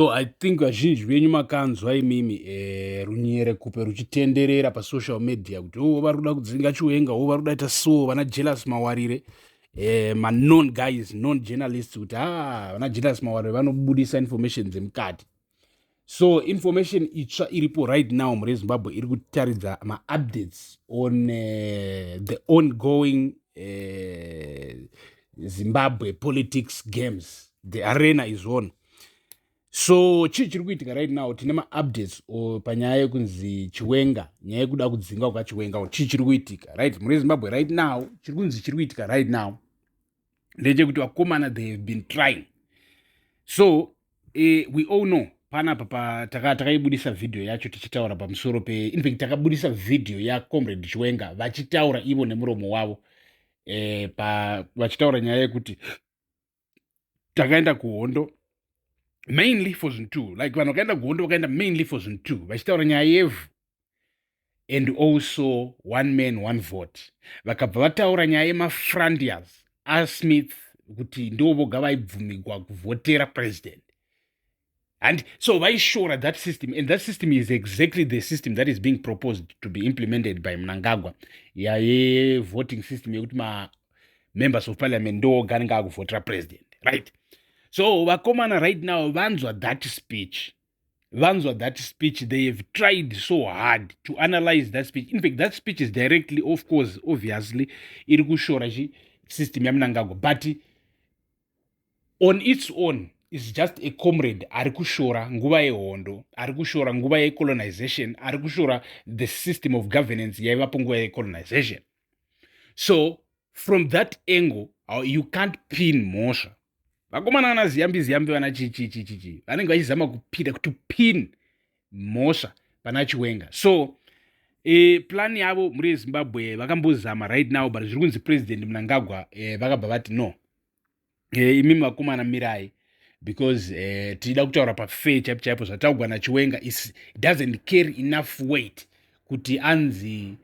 So I think vazhinji venyu makanzwa imimi runyerekupe ruchitenderera pasocial media kuti o, oh, vari kuda kudzinga Chiwenga, o, oh, vari kuda ita so vana Jealous Mawarire, manon guys, non journalists, kuti ah, vana Jealous Mawarire vanobudisa information dzemukati. So information itsva iripo right now muri Zimbabwe iri kutaridza maupdates on the ongoing Zimbabwe politics games. The arena is on. So chii chiri kuitika right now? Tine maupdates panyaya yekunzi Chiwenga, nyaya yekuda kudzingwa kwaChiwenga. Chii chiri kuitika, right, muri Zimbabwe right now? Chiri kunzi chiri kuitika right now ndechekuti vakomana, they have been trying. So we all know panapa takaibudisa vhidhiyo yacho tichitaura pamusoro pe, infact takabudisa vhidhiyo yacomrade Chiwenga vachitaura ivo nemuromo wavo, vachitaura nyaya yekuti takaenda kuhondo mainly for zvinhu two, like vanhu vakaenda kuhondo vakaenda mainly for zvinhu two, vachitaura nyaya yevhu and also one man, one vote. Vakabva vataura nyaya yemafrontiers aSmith kuti ndo voga vaibvumigwa kuvhotera president, and so vaishora that system, and that system is exactly the system that is being proposed to be implemented by Mnangagwa, yayevoting system yekuti mamembers of parliament ndo anenge akuvhotera president, right? So vakomana right now vanzwa that speech, vanzwa that speech, they have tried so hard to analyze that speech. In fact, that speech is directly, of course, obviously iri kushora chi system yaMnangagwa, but on its own is just a comrade ari kushora nguva yehondo, ari kushora nguva yecolonization, ari kushora the system of governance yaivapo nguva yecolonization. So from that angle you can't pin mhosva. Vakomana vana Ziyambi Ziyambi, vana chichichichichi, vanenge vachizama kupinda kuti pin mhosva pana Chiwenga. So plan yavo muri yeZimbabwe vakambozama right now, but zviri kunzi President Mnangagwa vakabva vati no, imimi vakomana mirai, because tichida kutaura pafair chaipo chaipo, zvataugwa naChiwenga is doesn't carry enough weight kuti anzi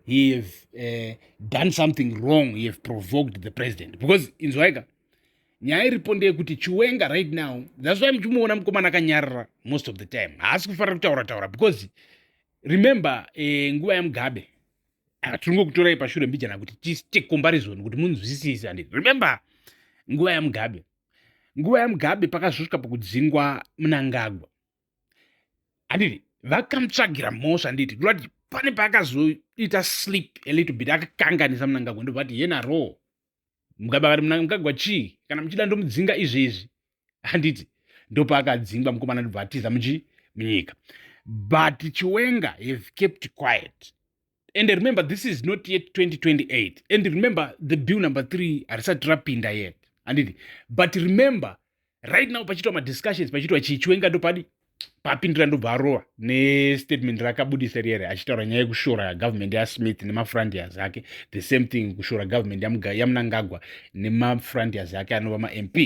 he have done something wrong, he have provoked the president, because inzwaika, nyaya iripo ndeyekuti Chiwenga right now, that's why muchimuona mukomana akanyarara most of the time, haasi kufanira kutaura taura, because remember, nguva yaMugabe, tiri ngokutorai pashure mbijana kuti tiite comparison kuti munzwisise, and remember nguva yaMugabe, nguva yaMugabe pakazosvika pakudzingwa Mnangagwa, handiti vakamutsvagira mhosva? Handiti kurati pane paakazoita slip a little bit, akakanganisa Mnangagwa, ndobva ati yenaro Mugabe akati, "Mnangagwa chii? Kana muchida ndomudzinga izvezvi." Handiti ndopaakadzingwa mukomana, ndobva atiza muchi munyika. But Chiwenga have kept quiet, and remember, this is not yet 2028, and remember, the bill number 3 harisati rapinda yet, handiti? But remember, right now pachiitwa madiscussions, pachiitwa chii, Chiwenga ndopadi papindira, ndobva arova nestatement rakabudisa riyere achitaura nyaya yekushora government yaSmith nemafrontiers ake, the same thing kushora government yaMnangagwa nemafrontiers ake anova maMP,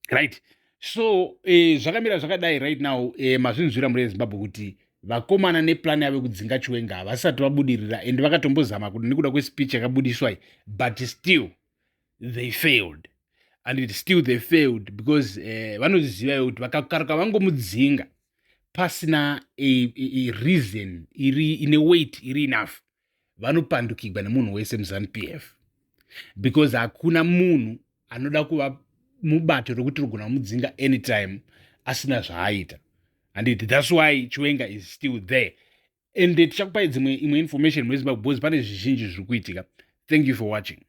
right? So zvakamira zvakadai right now. Mazvinzwira muri eZimbabwe kuti vakomana neplan yavo yekudzinga Chiwenga havasati vabudirira, and vakatombozama kuti nekuda kwespeech yakabudiswai, but still they failed, and it still they failed because vanoziva kuti vakakaruka vangomudzinga pasina a reason iri ine weight iri enough, vanopandukirwa nemunhu wese muZANU PF, because hakuna munhu anoda kuva mubato rokuti rogona kumudzinga anytime asina zvaaita, handiti? That's why Chiwenga is still there, and tichakupai dzimwe imwe information muZimbabwe because pane zvizhinji zviri kuitika. Thank you for watching.